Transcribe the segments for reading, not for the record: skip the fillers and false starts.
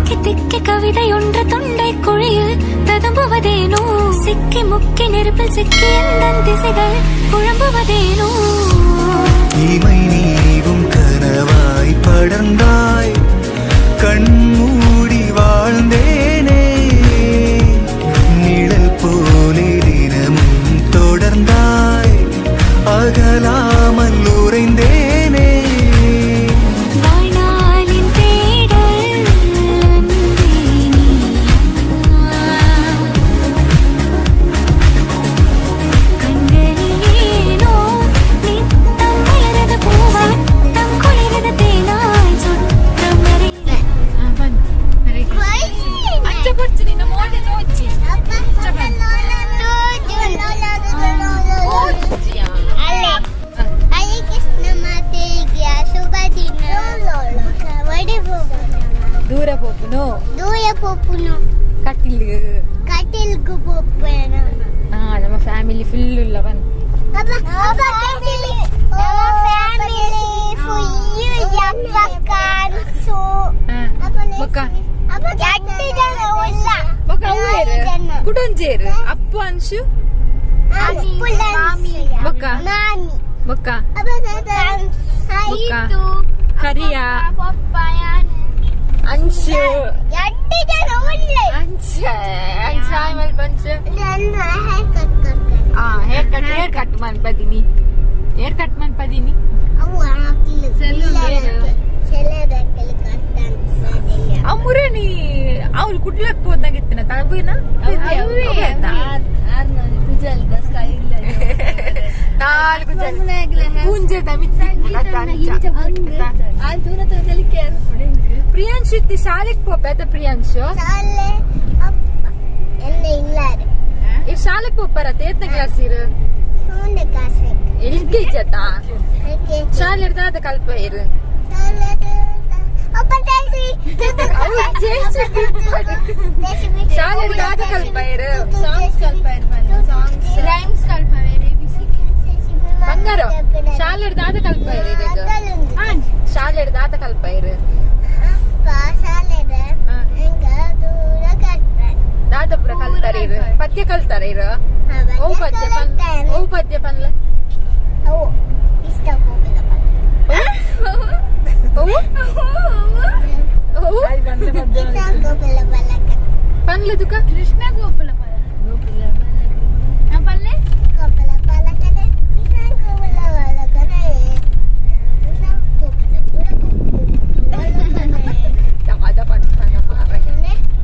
திக்கி திக்கி கவிதை ஒன்று தொண்டை குழியில் ததும்புவதேனோ சிக்கி முக்கி நெருப்பில் சிக்கி எந்தன் திசைகள் குழம்புவதேனோ. இமை நீவும் கனவாய் படர்ந்தாய் கண்மூடி வாழ்ந்தேனே நிழல் போலே தினமும் தொடர்ந்தாய் அகலாமல் உறைந்தேனே. வாழ்நாளின் தேடல் அன்பே நீயா. கண்களில் ஏனோ நித்தம் மலரது பூவாய் தம் குளிரது தேனாய் சுற்றம் வரை. ಅಂಚೆ ಪೊರ್ಚು ನಿನ್ನ ಮೋಡೆ ತೋಚಿ. ಹರೇ ಕೃಷ್ಣ ಮಾತೆಗೆ ಶುಭ ದಿನ. ವಡೆ. ದೂರ ಪೋಪುನು. ದೂರ ಪೋಪುನು. ಕಟ್ಟಿಲ್. ಕಟಿಲ್ಗು ಪೋಪುನ. ಹಾ, ನಮ್ಮ ಫ್ಯಾಮಿಲಿ ಫುಲ್ ಉಲ್ಲ ಬನ್. ಫ್ಯಾಮಿಲಿ ಫುಲ್ ಯಪ್ಪ ಕಾನ್ಸು. ಬೊಕ್ಕ? ಎಟ್ಟು ಜನ ಉಲ್ಲ. ಬೊಕ್ಕ ಅವ್ವೇರು ಕುಡೊಂಜೇರು ಅಪ್ಪು ಅನ್ಶು. ಬೊಕ್ಕ? ಮಾಮಿ. ಬೊಕ್ಕ? ಬೊಕ್ಕ ಕರಿಯ ಅಂಶು. ಎಟ್ಟು ಜನ ಉಲ್ಲ. ಅಂಚ ಅಂಚ ಆಮೇಲೆ ಪಂಚ. ನನ್ನ ಹೇರ್ ಕಟ್ ಕಟ್. ಆ ಹೇರ್ ಕಟ್, ಹೇರ್ ಕಟ್ ಮನ್ಪದಿನಿ, ಹೇರ್ ಕಟ್ ಮನ್ಪದಿನಿ. ಅವು ಹಾಕ್ಲಿ. ಆ ಮುರೇನಿ ಅವ್ಳು ಕುಡ್ಲಕ್ ಹೋದಾಗಿತ್ತಿನ ತಗುನ. ನಾಲ್ಕು ಜನ ಪೂಂಜೆ. ಪ್ರಿಯಾಂಶು ಇತ್ತಿ ಶಾಲೆಗ್ ಪೋಪೆ ಅತ್ತ ಪ್ರಿಯಾಂಶು? ಶಾಲೆ ಅಪ್ಪ ಎಲ್ಲ ಇಲ್ಲಾರೆ. ಈ ಶಾಲೆಗ್ ಪೋಪಾರತ್ತ? ಏತ್ನ ಕ್ಲಾಸ್ ಇರು? ಸೌಂಡ್ ಕಾಸೆ. ಎಲ್ ಕೆ ಜಿ ಅತ್ತ? ಶಾಲೆ ದಾದ ಕಲ್ಪ ಇರು? ಅಪ್ಪ ತೇಸಿ. ಅವು ಚೇಂಜ್. ಶಾಲೆ ದಾದ ಕಲ್ಪ ಇರು? ರೈಮ್ಸ್ ಬಂಗಾರ, ಶಾಲೆ ದಾದ ಕಲ್ಪ ಇರು ಇದೀಗ? ಶಾಲೆ ದಾದ ಕಲ್ಪ ಇರು? ಅಪ್ಪ ಶಾಲೆದ ಎಂಗ ದೂರ ಕಟ್ತಾರೆ. ದಾದಪುರ ಕಲ್ತಾರ ಇರು? ಪದ್ಯ ಕಲ್ತಾರ ಇರು? ಓ ಪದ್ಯ ಪನ್, ಓ ಪದ್ಯ ಪನ್ಲ. ಅವು ಇಷ್ಟ ಹೋಗಿಲ್ಲ. ಓ ಓ ಇಷ್ಟ ಗೋಪಾಲ ಬಾಲಕ. ಪನ್ಲ ತುಕ. ಕೃಷ್ಣ ಗೋಪಾಲ ಗೋಪಾಲ ಪಲ್ಲೆ. ಗೋಪಾಲ ಬಾಲಕನೇ ಕೃಷ್ಣ ಗೋಪಾಲ ಬಾಲಕನೇ ಕೃಷ್ಣ ಗೋಪಾಲ ಬಾಲಕನೇ. ದಾದ ಪನ್ಪನ ಮಾರಾಯ.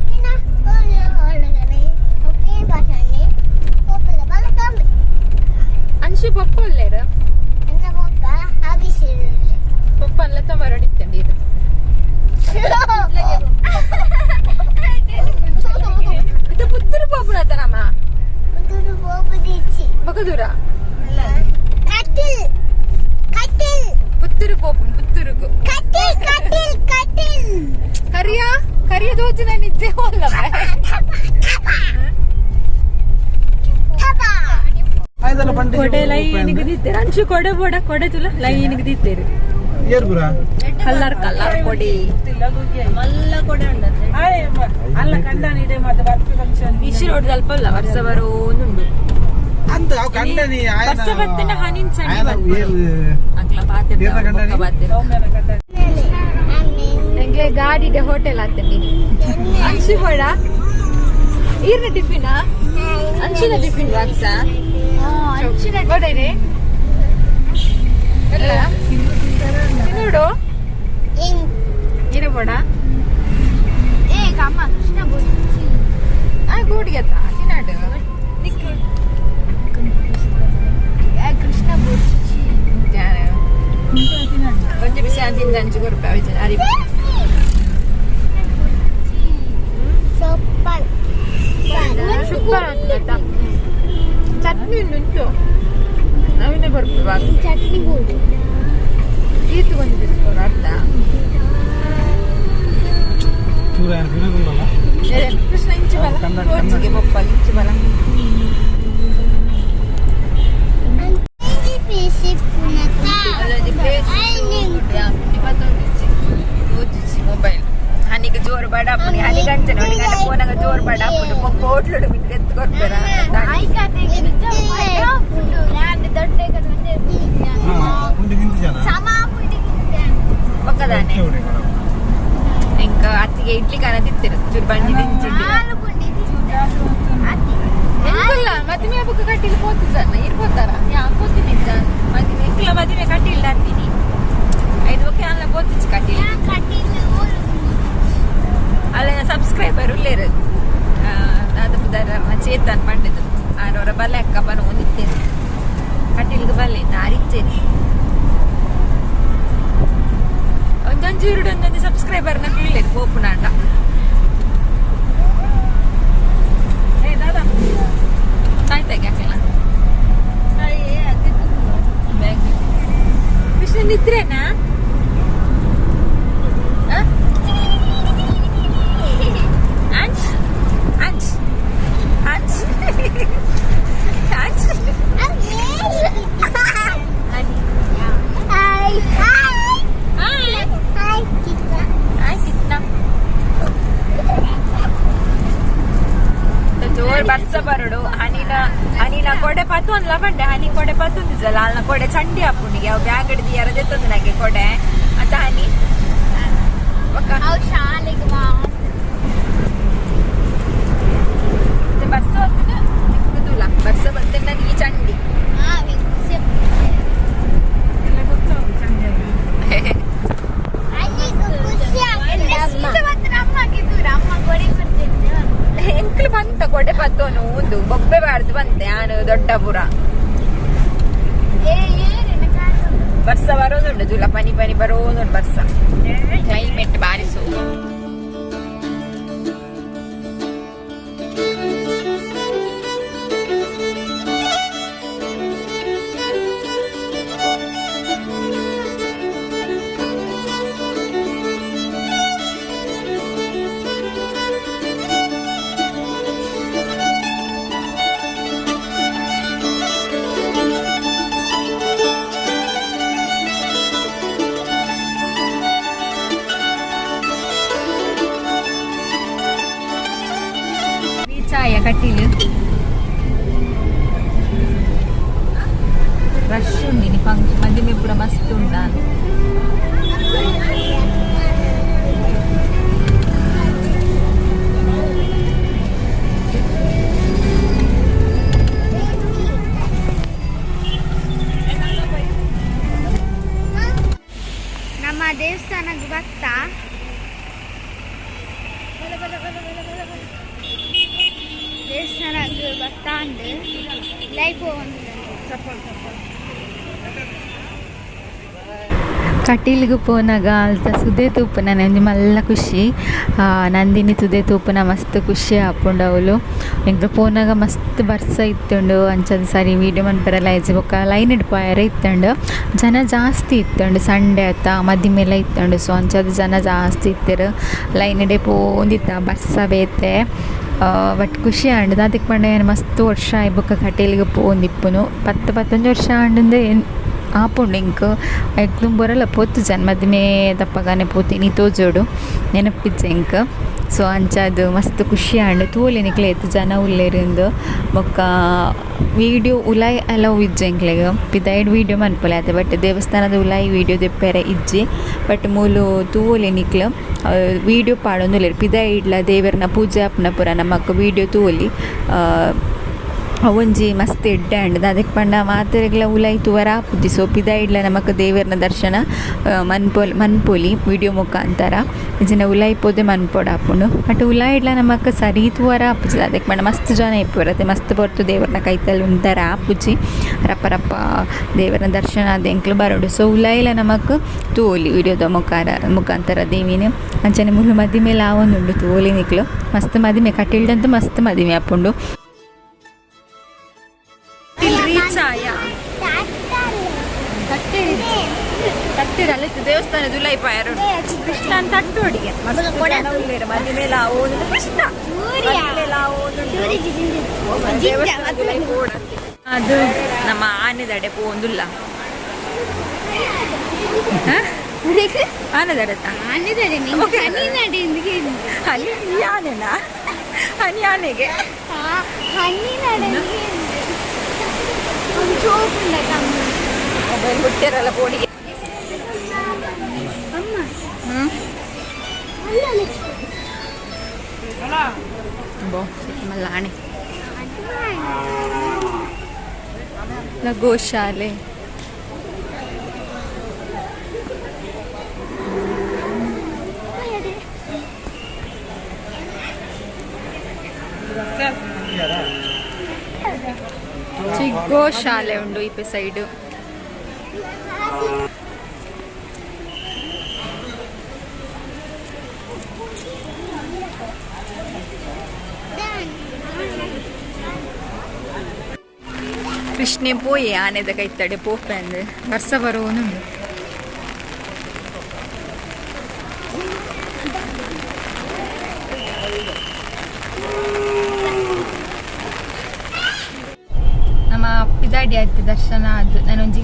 ಕೃಷ್ಣ ಗೋಪಾಲ ಬಾಲಕನೇ ಒಪ್ಪೇ ಭಾಷಣೆ ಗೋಪಾಲ ಬಾಲಕ. ಅಂಶು ಪಪ್ಪ ಉಲ್ಲೇರು? ನನ್ನ ಪಪ್ಪ ಅಭಿಷೇಕ. ಪಪ್ಪ ಅನ್ಲ ತೊಂಬರಡಿತ್ತಂಡಿ ಇದು. ಇದು ಪುತ್ತೂರು ಪೋಪುನ ನಮ್ಮ. ಪುತ್ತೂರು ಪೋಪುದಿಚ್ಚಿ. ಬಕದೂರ. ಕಟಿಲ್ ಕಟಿಲ್. ಪುತ್ತೂರು ಪೋಪುನ್ ಪುತ್ತೂರುಗು. ಕಟಿಲ್ ಕಟಿಲ್ ಕಟಿಲ್. ಕರಿಯ ಕರಿಯ ದೋಚಿನ ನಿದ್ದೆ ಹೋಲ್ಲ. ಕೊಡೆ ಲೈನಿಗೆ ದಿತ್ತೇರು ಅಂಚು ಕೊಡೆ ಬೋಡ ಕೊಡೆ ತುಲ ಲೈನಿಗೆ ದಿತ್ತೇರು. ಕಲ್ಲರ್ ಕಲ್ಲರ್ ಕೊಡಿ. ಅಲ್ಲ ಕಂಡಾನಿ ಇದೆ ಮತ್ತೆ ಬರ್ಪಿ ಫಂಕ್ಷನ್. ಬಿಸಿ ರೋಡ್ ಅಲ್ಪ ಅಲ್ಲ ವರ್ಷ ಬರೋನುಂಡು. ಅಂತ ಅವ್ ಕಂಡನಿ. ವರ್ಷ ಬತ್ತಿನ ಹನಿನ್ ಸಣ್ಣ ಅಗ್ಲ ಬಾತೆ ಬಾತೆ. ಸೌಮ್ಯನ ಕಂಡಾನಿ. ನಂಗೆ ಗಾಡಿಡೆ ಹೋಟೆಲ್ ಆತಂಡಿ. ಅಂಶು ಬೋಡ ಈರ್ನ ಟಿಫಿನ್, ಅಂಶುನ ಟಿಫಿನ್ ಬಾಕ್ಸ್ ಬೋಡೈರಿ ಎಲ್ಲ ನೋಡು. ಇರ ಬೋಡ. ಏ ಅಮ್ಮ ಕೃಷ್ಣ ಬೋಲ್ಚಿ. ಆ ಗೂಡಿಗೆ ಅತ್ತ ತಿನ್ನಾಡು ನಿಕ್ಕು. ಕೃಷ್ಣ ಬೋಲ್ಚಿ. ಒಂಜಿ ಬಿಸಿ ಅಂತಿಂದ ಅಂಚು ಕೊರ್ಪೆ ಅವಿಜನ ಅರಿ. ಸೊಪ್ಪಲ್. ಸೂಪರ್ ಆಯ್ತಾ? ಚಟ್ನಿ ಉಂಟು, ನವೀನ ಬರ್ಪೆ ಬಾಕ್ಸ್. ಚಟ್ನಿ ಬೋಡು. ಈತು ಒಂದು ಬಿಸ್ಕೊಡು ಅರ್ಥ. ಕೃಷ್ಣ ಇಂಚು ಬಲ ಕೋಚಿಗೆ ಬೊಪ್ಪಲ್ ಇಂಚು ಬಲ. ಪೀಸಿ ಪುನತ. ಮೊಬೈಲ್ ಹನಿಗೆ. ಜೋರು ಬಡ ಅಪ್ಪುನಿ ಹನಿ ಗಂಟೆ ನೋಡಿ ಗಂಟೆ ಫೋನಾಗ ಜೋರು ಬಡ ಅಪ್ಪುನಿ ಹೋಟ್ಲು ಬಿಟ್ಟು ಎತ್ತು ಕೊಡ್ತಾರ. ಪಕ್ಕದಾನೆ ಇಂಕ ಅತ್ತಿಗೆ ಇಡ್ಲಿ ಕಾನ ತಿತ್ತಿರು ಚೂರು ಬಂಡಿ ತಿಂಚಿಡ್ಲಿ ಎಂಕಲ್ಲ ಮದುವೆ ಹಬ್ಬಕ್ಕೆ ಕಟ್ಟಿಲ್ ಪೋತು ಸರ್ ಇರ್ಬೋತಾರ ಯಾ ಪೋತೀನಿ ಮದುವೆ ಎಂಕಲ ಮದುವೆ ಕಟ್ಟಿಲ್ಲ ಅಂತೀನಿ ಐದು ಓಕೆ ಅಲ್ಲ ಪೋತಿಚ್ ಕಟ್ಟಿಲ್ ಅಲ್ಲ ಸಬ್ಸ್ಕ್ರೈಬರ್ ಉಲ್ಲೇರು ದಾದ ಬುದಾರ ಚೇತನ್ ಪಂಡಿತು ಆರವರ ಬಲೆ ಅಕ್ಕ ಬರ ಒಂದಿತ್ತೇನೆ ಕಟ್ಟಿಲ್ಗೆ ಬಲ್ಲೆ ನಾರಿಚ್ಚೇನೆ ಒಂದೊಂದು ಇರುಡು ಒಂದೊಂದು ಸಬ್ಸ್ಕ್ರೈಬರ್ ನ ಕೇಳಿರು ಪೋಪುನಾಂಡ ತಾಯ್ತಾಗೆ ಹಾಕಲ್ಲ ಕೃಷ್ಣ ನಿದ್ರೆನಾ? ಅಂಚ್ ಅಂಚ್ ಅಂಚ್ ಅಂಚ್. Hi hi hi ಚಿಕ್ಕ ಹಾಯ್ ಕಿಟ್ನ. ಜೋರ್ ಬರ್ಸ ಬರಡು ಹನಿನ ಹನಿನ ಕೊಡೆ ಪತ್ತೊಂದ್ಲ ಬಂಡೆ ಹನಿ ಕೊಡೆ ಪತ್ತೊಂದಿದ್ದಲ್ಲ ಅಲ್ನ ಕೊಡೆ ಚಂಡಿ ಅಪ್ಪುನಿಗೆ ಅವು ಬ್ಯಾಗ್ ಹಿಡ್ದು ಯಾರದೇ ತಂದು ನಂಗೆ ಕೊಡೆ ಅಂತ ಹನಿ ಅವು ಶಾಲೆಗೆ ಬರ್ಸ ಹೊತ್ತಿನ ಸಿಕ್ಕುದಿಲ್ಲ ಬರ್ಸ ಬರ್ತೇನೆ ನಾನು ಈ ಚಂಡಿ. ಎಂಕ್ಲು ಬಂತ ಕೊಡೆ ಪತ್ತೋನು ಒಂದು ಬೊಬ್ಬೆ ಬಾರ್ದು ಬಂತೆ ಆನು ದೊಡ್ಡ ಪುರ ಬರ್ಸ ಬರೋದುಂಟು ಜುಲ ಪನಿ ಪನಿ ಬರೋದುಂಟು ಬರ್ಸ ಕ್ಲೈಮೇಟ್ ಬಾರಿಸು. ಚಾಯ ಕಟೀಲು ರಶ್ ಉಂಡಿನಿ ಫಂಕ್ಷನ್ ಮದಿಮೆ ಪೂರ ಮಸ್ತ್ ಉಂಟಾ. ನಮ್ಮ ದೇವಸ್ಥಾನಕ್ಕೆ ಬರ್ತಾ ದೇವಸ್ಥಾನಕ್ಕೆ ಬರ್ತಾ ಅಂದು ಲೈಫ್ ಕಟೀಲ್ಗ್ ಪೋನಾಗ ಅಲ್ತ ಸುದೆ ತೂಪುನ ಒಂಜಿ ಮಲ್ಲ ಖುಷಿ. ನಂದಿನಿ ತುದೆ ತೂಪುನ ಮಸ್ತ್ ಖುಷಿ ಆಪುಂಡು ಅವ್ಲು. ಎಂಕ್ಲು ಪೋನಾಗ ಮಸ್ತ್ ಬರ್ಸ ಇತ್ತುಂಡು ಅಂಚದ ಸರಿ ವೀಡಿಯೋ ಮನ್ಪೆರೆಲ ಇಜ್ಜಿ ಬೊಕ್ಕ ಲೈನ್ ಡ್ ಪೋಯೆರೆ ಇತ್ತುಂಡು. ಜನ ಜಾಸ್ತಿ ಇತ್ತುಂಡು ಸಂಡೆ ಅತ್ತ ಮದಿಮೆಲ ಇತ್ತುಂಡು. ಸೊ ಅಂಚದ ಜನ ಜಾಸ್ತಿ ಇತ್ತೆರ್ ಲೈನ್ ಡೇ ಪೋಂದಿತ್ತ ಬರ್ಸ ಬೇತೆ. ಬಟ್ ಖುಷಿ ಆಂಡ್ ದಾದಕ್ ಪಂಡ ಯಾನ್ ಮಸ್ತ್ ವರ್ಷ ಆಯಿ ಬೊಕ್ಕ ಕಟೀಲ್ಗ್ ಪೋಂದಿಪ್ಪುನು ಪತ್ತ್ ಪತ್ತೊಂಜಿ ವರ್ಷ ಆಂಡಂದು ಆಪುಂಡು ಎಂಕ್ ಐಕ್ ದುಂಬೊರಲ ಪೋತುಜನ್ ಮದಿಮೆ ದಪ್ಪಗಾನೆ ಪೋತಿನಿ ತೋಜೋಡು ನೆನಪಿಜ್ಜಿ ಎಂಕ್. ಸೊ ಅಂಚಾದ್ ಮಸ್ತ್ ಖುಷಿ ಆಂಡ್ ತೂಲೆ ನಿಕ್ಲೆ ಏತ್ ಜನ ಉಲ್ಲೆರ್ ಇಂದ್ ಬೊಕ್ಕ ವೀಡಿಯೋ ಉಲಾಯಿ ಅಲೌ ಇಜ್ಜಿ ಎಂಕ್ಲೆಗ್ ಪಿದಾಯ್ಡ್ ವೀಡಿಯೋ ಮನ್ಪೊಲಿ ಆತೆ ಬಟ್ ದೇವಸ್ಥಾನದ ಉಲಾಯಿ ವೀಡಿಯೋ ದೆಪ್ಪೆರೆ ಇಜ್ಜಿ. ಬಟ್ ಮೂಲು ತೂವೊಲಿ ನಿಕ್ಲು ವೀಡಿಯೋ ಪಾಡೊಂದುಲ್ಲೆರ್ ಪಿದಾಯಿಡ್ಲ ದೇವೆರ್ನ ಪೂಜೆ ಆಪುನ ಪೂರ ನಮಕ್ ವೀಡಿಯೋ ತೂವೊಲಿ. ಅವೊಂಜಿ ಮಸ್ತ್ ಎಡ್ಡೆ ಆಂಡ್ ದಾದಕ್ ಪಂಡ ಮಾತೆರೆಗ್ಲ ಉಲಾಯಿ ತೂವರ ಆಪುಜಿ. ಸೊ ಪಿದಾಯಿಡ್ಲ ನಮಕ್ ದೇವೆರ್ನ ದರ್ಶನ ಮನ್ಪೊಲಿ ವೀಡಿಯೋ ಮುಖಾಂತರ. ಇಜ್ಜಿಂಡ ಉಲಾಯಿ ಪೋದೆ ಮನ್ಪೊಡಾಪುಂಡು ಬಟ್ ಉಲಾಯಿಡ್ಲ ನಮಕ್ ಸರಿ ತೂವರ ಆಪುಜಿ. ದಾದಕ್ ಪಂಡ ಮಸ್ತ್ ಜನ ಇಪ್ಪುವೆರ್ ಅತೆ ಮಸ್ತ್ ಪೊರ್ತು ದೇವರ್ನ ಕೈತಲ್ ಉಂತರ ಆಪುಜಿ. ರಪ್ಪ ರಪ್ಪ ದೇವರ ದರ್ಶನ ಆದ್ ಎಂಕ್ಲು ಬರೊಡು. ಸೊ ಉಲಾಯಿಲ ನಮಕ್ ತೂವೊಲಿ ವೀಡಿಯೋದ ಮುಖಾಂತರ ದೇವಿನ. ಅಂಚನೆ ಮೂಲು ಮದಿಮೆಲ ಆವೊಂದುಂಡು ತೂವೊಲಿ ನಿಕ್ಲು ಮಸ್ತ್ ಮದಿಮೆ ಕಟೀಲ್ಡಂತೂ ಮಸ್ತ್ ಮದಿಮೆ ಆಪುಂಡು. ದೇವಸ್ಥಾನ ದುಲೈ ಪಾಯರು ಕೃಷ್ಣನ್ ತಟ್ಟು ಅಡಿಗೆ ಮದಿಮೆಲ ಆವೊಂದುಂಡು ಕೃಷ್ಣ ಮದಿಮೆಲ ಆವೊಂದುಂಡು ದೇವಸ್ಥಾನ ದುಲೈ ಪೋಡಂತೆ. ಅದು ನಮ್ಮ ಆನೆದಡೆ ಪೋಂದುಲ್ಲ. ಆನೆದಡತ್ತ? ಆನೆದಡೆ. ಹನಿ ನಡೆ. ಹನಿ ಆನೆನಾ? ಹನಿ ಆನೆಗೆ. ಹನಿ ನಡೆ. ಜೋಕುಂಡ. ಮೊಬೈಲ್ ಹುಟ್ಟಿರಲ್ಲ ಬೋಡಿಗೆ. ಅಮ್ಮ. ಹ್ಮ್. ಅಲ್ಲ. ಬೋ ಮಲ್ಲ ಆಣೆ ಗೋಶಾಲೆ. ಗೋಶಾಲೆ ಉಂಡು ಈಪೆ ಸೈಡ್. ಕೃಷ್ಣೆ ಪೋಯೆ ಆನೆದ ಕೈತಡೆ ಪೋಪೆ ಅಂದ್ ವರ್ಷ ಬರುವನುಂಡು. ನಮ್ಮ ಪಿದಾಡಿ ಆಯ್ತು ದರ್ಶನ. ಅದು ನಾನೊಂಜಿ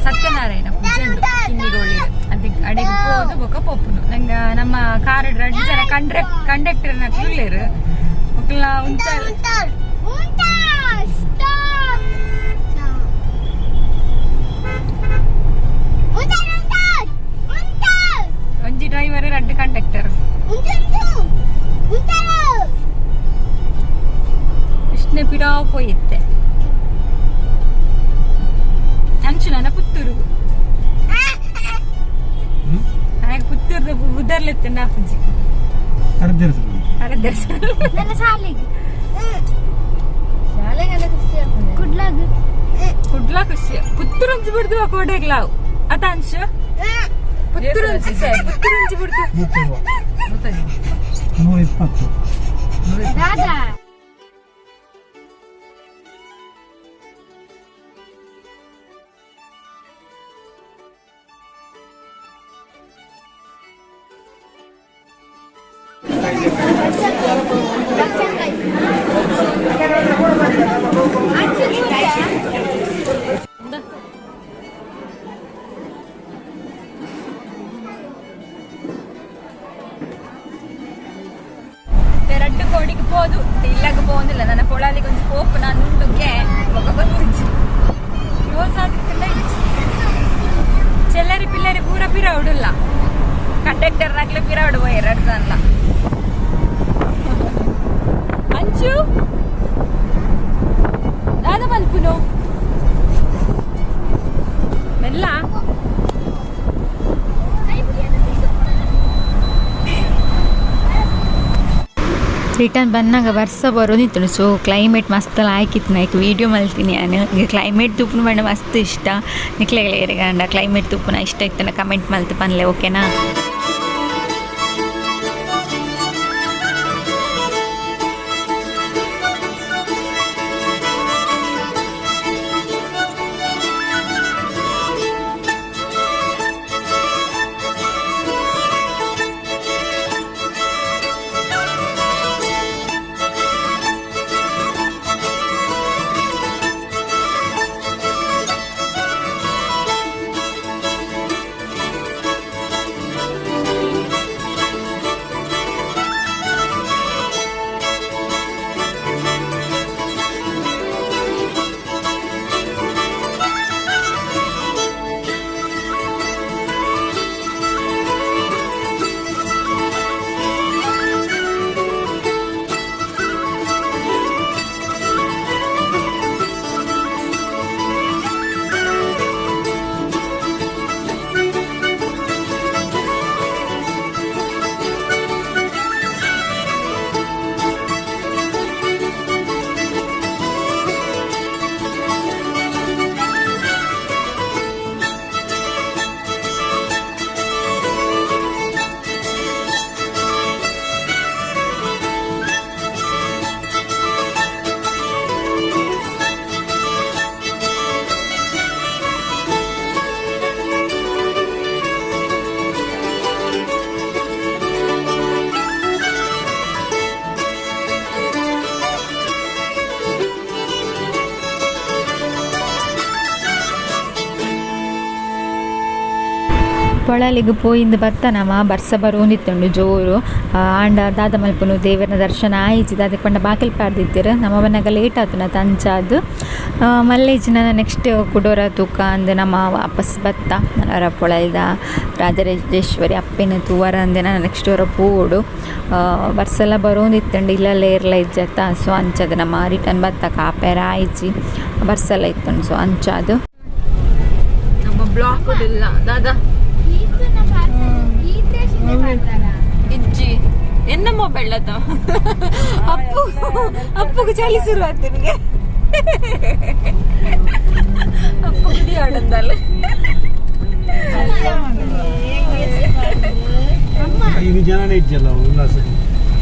ಸತ್ಯನಾರಾಯಣ ಪೂಜೆ ಉಂಡು ಕಿನ್ನಿಗೋಳಿ, ಅದಕ್ಕೆ ಅಡೆಗೆ ಪೋದು ಬೊಕ ಪೋಪುನು. ನಂಗೆ ನಮ್ಮ ಕಾರ್ ರಡ್ಡು ಜನ ಕಂಡಕ್ಟರ್ ನ ಕುಲ್ಲೇರು ಒಕ್ಲ ಉಂತ. ಸ್ಟಾಪ್. ಒಂಜಿ ಡ್ರೈವರ್, ರಡ್ಡು ಕಂಡಕ್ಟರ್. ಕೃಷ್ಣ ಪಿರಾವ್ ಪೋಯಿತ್ತೆ ಅಂಚು ನನ್ನ ಪುತ್ತೂರು ಹಾಗೆ ಪುತ್ತೂರ್ದ ಉದರ್ಲೆತ್ತೆ ನಾಪುಜಿ. ಅರ್ಧರ್ಸ. ನನ್ನ ಶಾಲೆಗೆ ಕುಡ್ಲಾಗ. ಕುಡ್ಲ ಖುಷಿ. ಪುತ್ತೂರಂಚು ಬಿಡ್ದು ಕೋಡೆಗ್ಲಾವ್ ಅತ ಅಂಶು. ಪುತ್ತೂರಂಚಿ ಪುತ್ತೂರಂಚಿ ಬಿಡ್ದು. 120. ದಾದಾ. ರಡ್ಡು ಕೋಡಿಗೆ ಪೋದು ಇಲ್ಲಾಗ ಪೋಂದಿಲ್ಲ. ನನ್ನ ಪೊಳಾಲಿಗೆ ಒಂಜಿ ಪೋಪು ನಾನು ಉಂಡುಗೆ ಬೊಕ ಗೊತ್ತಿಜ್ಜಿ. ಕ್ಲೋಸ್ ಆದಿತ್ತಂಡ ಇಜ್ಜಿ. ಚೆಲ್ಲರಿ ಪಿಲ್ಲರಿ ಪೂರ ಪಿರ ಉಡುಲ್ಲ. ಕಂಡಕ್ಟರ್ ನಾಕ್ಲೆ ಪಿರ ಉಡುವ ಎರಡು ಜನ. ಅಂಚು ದಾದ ಮಲ್ಪುನು ಮೆಲ್ಲ. ರಿಟರ್ನ್ ಬನ್ನಾಗ ವರ್ಷ ಬರೋದಿತ್ತು. ಸೊ ಕ್ಲೈಮೇಟ್ ಮಸ್ತ್ ಲಾಯ್ಕಿತ್ತು. ನಾ ವೀಡಿಯೋ ಮಲ್ತೀನಿ ನಾನು. ಈಗ ಕ್ಲೈಮೇಟ್ ತೂಪುನ ಪಂಡ ಮಸ್ತ್ ಇಷ್ಟ ನಿಕ್ಲೆಗಳ ಗಂಡ. ಕ್ಲೈಮೇಟ್ ತೂಪುನ ಇಷ್ಟ ಇತ್ತನ ಕಮೆಂಟ್ ಮಲ್ತು ಪನ್ಲೆ, ಓಕೆನಾ? ಪೊಳಲಿಗ್ ಪೋಯಿಂದು ಬತ್ತ ನಮ ಬರ್ಸ ಬರೋಂದಿತ್ತುಂಡು ಜೋರು. ಆಂಡ ದಾದ ಮಲ್ಪುನು, ದೇವರ ದರ್ಶನ ಆಯಿಜಿ. ದಾದಕ್ ಪಂಡ ಬಾಕಿಲ್ ಪಾಡ್ದಿತ್ತೆರ್. ನಮ ಬನ್ನಗ ಲೇಟ್ ಆತುಂಡು ಅಂಚಾದ್ ಮಲ್ಲೇಜಿನ ನೆಕ್ಸ್ಟ್ ಕುಡೋರ ತೂಕ ಅಂದ್ ನಮ ವಾಪಸ್ ಬತ್ತ. ನನೊರ ಪೊಳಲಿದ ರಾಜರಾಜೇಶ್ವರಿ ಅಪ್ಪೆನ ತೂವರ ಅಂದ್ ನೆಕ್ಸ್ಟ್ ಒರ ಪೋವೊಡು. ಬರ್ಸಲ ಬರೋಂದಿತ್ತುಂಡು, ಇಲ್ಲಲ್ ಏರ್ಲ ಇಜ್ಜತ್ತ. ಸೊ ಅಂಚಾದ್ ನಮ ರಿಟರ್ನ್ ಬತ್ತ. ಕಾಪೆರ ಆಯಿಜಿ, ಬರ್ಸಲ ಇತ್ತುಂಡು, ಸೊ ಅಂಚಾದ್. ನಮ್ಮ ಬ್ಲಾಕ್ ಇಲ್ಲ ದಾದಾ. ಇಜ್ಜಿ, ಎನ್ನ ಮೊಬೈಲ್ ಅತ್ತ? ಅಪ್ಪು, ಅಪ್ಪುಗು ಚಳಿ ಶುರು ಆಯ್ತು ನಿನಗೆ. ಅಪ್ಪು ಗುಡಿ ಆಡಂದಲ್ಲ. ಐದು ಜನನೇ ಇಜ್ಜಲ್ಲ ಉಲ್ಲಾಸ.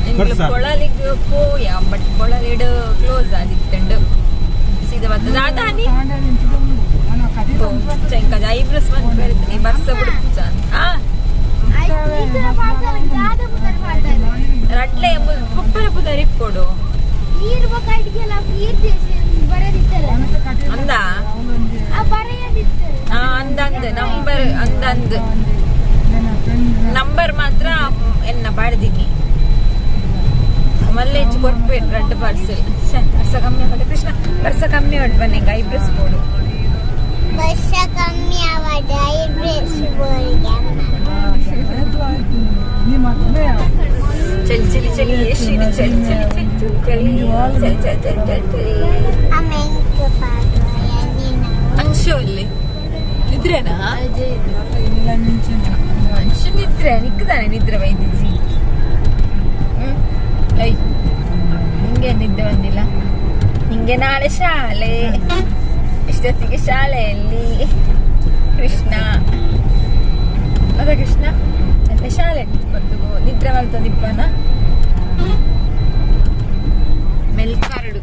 ಎಂಗ್ಲ ಪೊಳಲಿಗ್ ಪೋಯ, ಬಟ್ ಪೊಳಲಿಡ್ ಕ್ಲೋಸ್ ಆದಿತ್ತುಂಡು. ಸೀದಾ ಬರ್ತದೆ ದಾದಾನಿ ಚಂಕಜ ಐಬ್ರೋಸ್ ಬಂದು ಬರ್ತದೆ. ಬರ್ಸ ಬಿಡುಪುಜ. ಆ ರಡ್ಲೆ ಪುಪ್ಪರ ಪುದರ್ ಇಪ್ಪೊಡು. ಅಂದ. ಆ, ಅಂದಂದ್ ನಂಬರ್, ಅಂದಂದ್ ನಂಬರ್ ಮಾತ್ರ ಎನ್ನ ಪಾಡ್ದಿನಿ. ಮಲ್ಲೇಜ್ ಕೊರ್ಪೇರು ರಡ್ಡ್ ಪಾರ್ಸೆಲ್. ಬರ್ಸ ಕಮ್ಮಿ ಆವಡ್ ಕೃಷ್ಣ, ಬರ್ಸ ಕಮ್ಮಿ ಆವಡ್. ಬನ್ನಿ, ಐಬ್ರೋಸ್ ಬೋಡು. ವರ್ಷ ಕಮ್ಮಿ ಆವಡ್, ಐಬ್ರೋಸ್ ಬೋರ್ಗೆ. ಚಳಿ ಚಳಿ ಚಳಿ, ಎಷ್ಟು ಚಳಿ ಚಳಿ ಚಳಿ ಚಳಿ ಚಳಿ ಚಳಿ ಚಳಿ ಚಳಿ ಚಳಿ. ಅಮೆಂಕ ಪಾಡುವ ನೀನು. ಅಂಶು ಅಲ್ಲಿ ನಿದ್ರೆನಾ? ಅಂಶು ನಿದ್ರೆ ನಿಕ್ಕದಾನೆ, ನಿದ್ರೆ ಬೈದಿಜಿ. I, ನಿಂಗೆ ನಿದ್ದೆ ಬಂದಿಲ್ಲ? ನಿಂಗೆ ನಾಳೆ ಶಾಲೆ, ಇಷ್ಟೊತ್ತಿಗೆ ಶಾಲೆಯಲ್ಲಿ ಕೃಷ್ಣ ಅದ. ಕೃಷ್ಣ ಮತ್ತೆ ಶಾಲೆ ಬಂತು, ನಿದ್ರೆ ಮಲ್ತದಿಪ್ಪನ ಮೆಲ್ಕಾರಡು.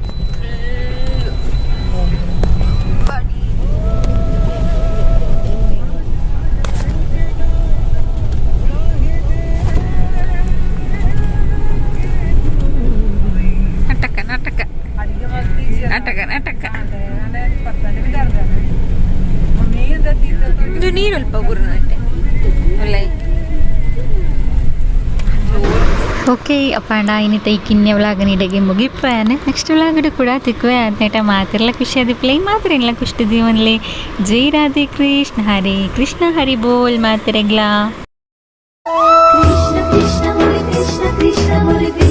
ನಾಟಕ ನಾಟಕ ನಾಟಕ ನಾಟಕ. ಇದು ನೀರಲ್ಪ ಗುರುನಾಟೆ ಒಳ್ಳೆ. ಓಕೆ ಅಪ್ಪಾಂಡ, ಇನ್ನಿತ ಈ ಕಿನ್ಯ ವ್ಲಾಗ್ ಇಡೆಗೆ ಮುಗಿಪಾನೆ. ನೆಕ್ಸ್ಟ್ ವ್ಲಾಗ್ ಕೂಡ ತಿಕ್ಕುವೆ. ಅದ್ನೇಟ ಮಾತಿರ್ಲ ಖುಷಿ ಆದಿಪ್ಲೆ, ಮಾತ್ರ ಇಲ್ಲ ಖುಷಿ ಜೀವನ್ಲೆ. ಜೈ ರಾಧೆ ಕೃಷ್ಣ, ಹರೇ ಕೃಷ್ಣ, ಹರಿ ಬೋಲ್ ಮಾತಿರೆಗ್ಲಾ. ಕೃಷ್ಣ ಕೃಷ್ಣ ಮುರಿ ಕೃಷ್ಣ ಕೃಷ್ಣ ಮುರಿ.